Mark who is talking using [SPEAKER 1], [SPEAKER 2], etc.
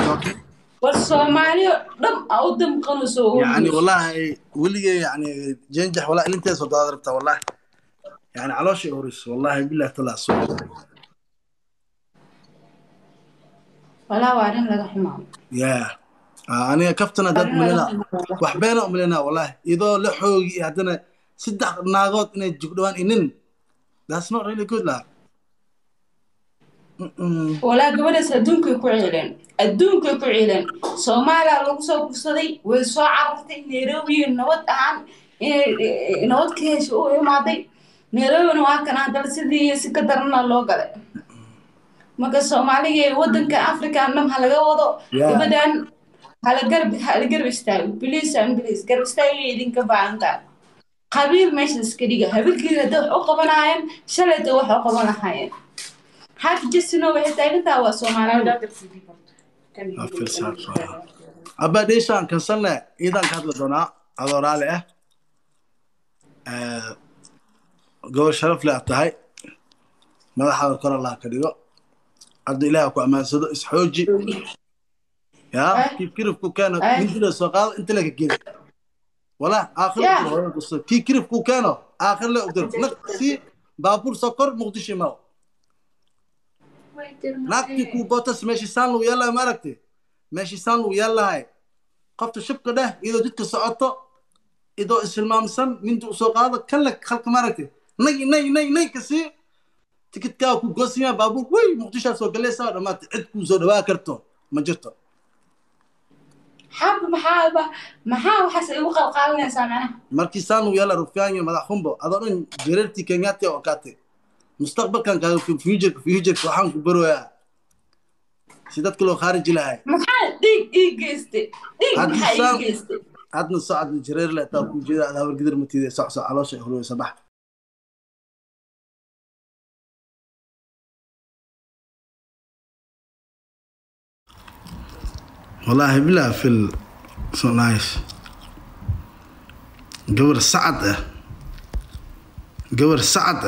[SPEAKER 1] Talking.
[SPEAKER 2] War Soomaaliyo dhan aa u damqanayso oo
[SPEAKER 1] يعني
[SPEAKER 2] ooyeyso.
[SPEAKER 1] والله ولي يعني جنجح والله انت ضربتها والله يعني على اورس والله بالله طلع صوت.
[SPEAKER 2] Walaa waa arrin laga xumaado.
[SPEAKER 1] يا انا كفتنا dad
[SPEAKER 2] Arrin laga
[SPEAKER 1] ملنا
[SPEAKER 2] xumaado.
[SPEAKER 1] Wax beena umaleynaa wallahi iyadoo la xoogi iyo haddana saddex naagood inay jugdhawaan inin, that's not really good lah.
[SPEAKER 2] Walaa gabadhaas adduunkay ku ciileen, adduunkay ku ciileen. Soomaaliya lagu soo kufsaday, way soo carartay Nairobi nabad ahaan inay nabad ka hesho u imaaday. Nairobina waa kan haddana sidii si ka darana loo galay. Marka Soomaaliga ee wadanka Africa dhan ha laga wado. Gabadhan hala garab istaago, please and please. Garab istaagay idinka baahan tahay. Qabiil meesha iska dhiga. Habilkeeda hadday wax u qabanaayeen shalayta wax u qaban lahaayeen. Xaafi Jusino waxay taagan tahay waa Soomaalidu.
[SPEAKER 1] I feel sad for her. Abba dheeshaan kansalne iidan ka hadli doonaa adoo raali ah. Gobol sharaf leh aad tahay, madaxaada kor Allah ka dhigo. Hadda Ilaah ku ammaansado, isxooji yaa. Kii kirifku keeno mindida soo qaado inta laga geli walaa aakhir u dir hooyada kusto. Kii kirifku keeno aakhir le u dir naqsi baabuur soo kor Muqdisho imaw. Naagtii kuu bootas meeshii saan lagu yeelahay, ma aragtay meeshii saan lagu yeelahay? Qofta shibka dheh iyadoo jidka socoto, idoo ishilmaamsan minta usoo qaado kan la halka, ma aragtay? Nay nay nay nay ka sii tikidkaa ku goosaya baabuur wey Muqdishaa soo galaysaa dhammaatay. Cid kuu soo dhawaa karto ma jirto.
[SPEAKER 2] Xab maxaa waxaas igu qalqaalinaysaa macnaha?
[SPEAKER 1] Markii saan lagu yeela rufyaanya madax xumbo adoo dhan jareertii Kenyatta oo kaatay mustaqbalkan kaaga future waxaan ku baroyaa si dadka loo khaariji lahay.
[SPEAKER 2] Maxaa dhiig ii geystay? Dhiig
[SPEAKER 1] haddii
[SPEAKER 2] maxaa ii
[SPEAKER 1] saan
[SPEAKER 2] geystay?
[SPEAKER 1] Hadna socod jareer le taa ku jeeda aad habar gidir matiide soc soc caloosha ay huruysa bax. Wallahi billah feel so nice. Gabar sacad ah, gabar sacad.